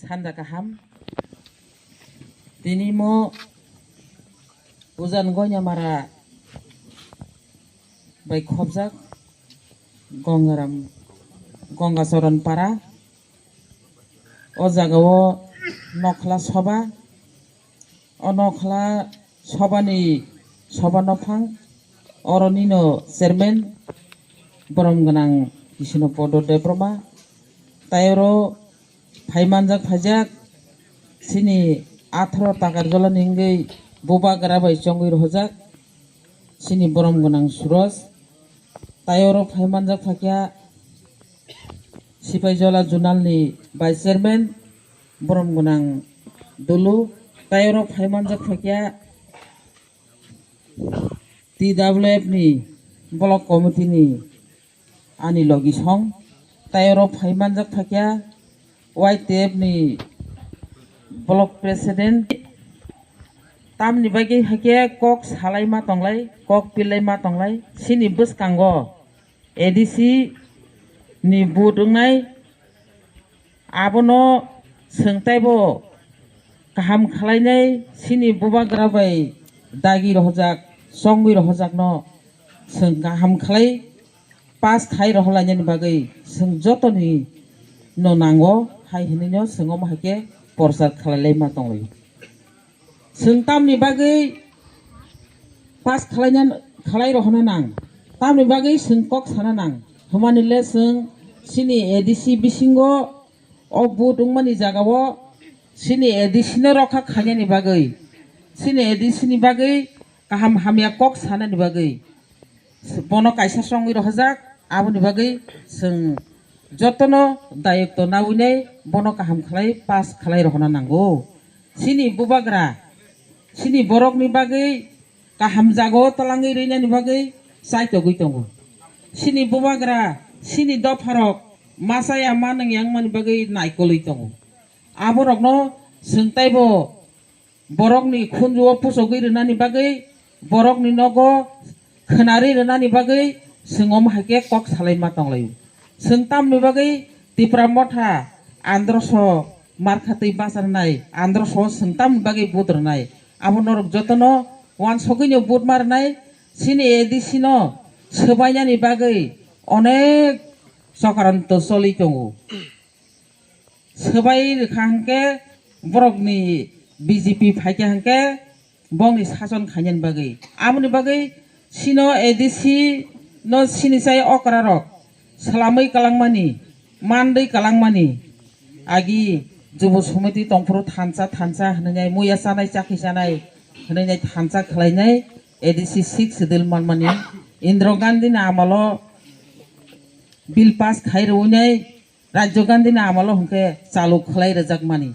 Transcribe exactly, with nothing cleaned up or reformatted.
Sanja kaham. Tini mo Ujan Goinamara bai khobjak Gongaram, Gongacharan para. O jagao nokhla soba. O nokhla sobani soba nophang. Oro nino chairman borom gwnang Kisino Podo Debbarma. Tai oro phai manjak phaijak, chini atharo takar jolani wngwi bubagra bai chongwi rohojak, chini borom gwnang Suroj. Tai oro phai manjak phaikha Sipaijala Zonal ni Vice Chairman borom gwnang Dulu. Tai oro phai manjak phaikha T W F ni Block Committee ni ani logi song. Tai oro phai manjak phaikha Y T F ni Block President. Tamni bagwi hakhe kok salai ma tonglai, kok pilai ma tonglai, chini bwskango A D C ni vote wngnai. Abono chwng taibo kaham khlainai, chini bubagra bai dagi rohojak, chongwi rohojakno chwng kaham khlai pass khai roholainani bagwi chwng jotoni no nango hai hinwino chwng omo hai khe porchar khlailai ma tonglaio. Chwng tamni bagwi pass khlaina, khlai rohona nang? Tamni bagwi chwng kok sana nang? Hwnmani le chwng chini A D C bisingo o vote wngmani jagao chini A D C no rokha khainani bagwi, chini A D C ni bagwi kaham hamya kok sanani bagwi bono kaisa songwi rohojak, aboni bagwi chwng jotono dayokto nawinai bono kaham khlai pass khlai rohona nango. Chini bubagra, chini borokni bagwi kaham jagao twlangwi rwinani bagwi chaitogwi tongo. Chini bubagra, chini dopharok masa ya manwng ya wngmani bagwi naikolwi tongo. Aborokno chwng taibo borokni khunjuo puchogwi rwnani bagwi, borokni nogo khwnarwi rwnani bagwi chwng omo hai khe kok salai ma tonglaio. Chwng tamni bagwi Tipra Motha androso markhatwi bacharnai, androso chwng tamni bagwi vote rwnai? Abo norok jotono uansugwino vote ma rwnai. Chini A D C no swbainani bagwi onek chokranto choli tongo. Swbai rwkha hwnkhe borokni B J P phaikha hwnkhe bongni sason khainani bagwi. Aboni bagwi chino A D C no chini chai okrarok swlamwi kwlangmani, mandwi kwlangmani. Agi Jubo Somiti tongphuru thansa thansa hwnwi muya chanai chakhi chanai hwnwi thansa khlainai A D C six schedule manmani. Indira Gandhi ni amalo bill pass khai rwnai. Rajiv Gandhi ni amalo hwnkhe chalu khlai rwjakmani.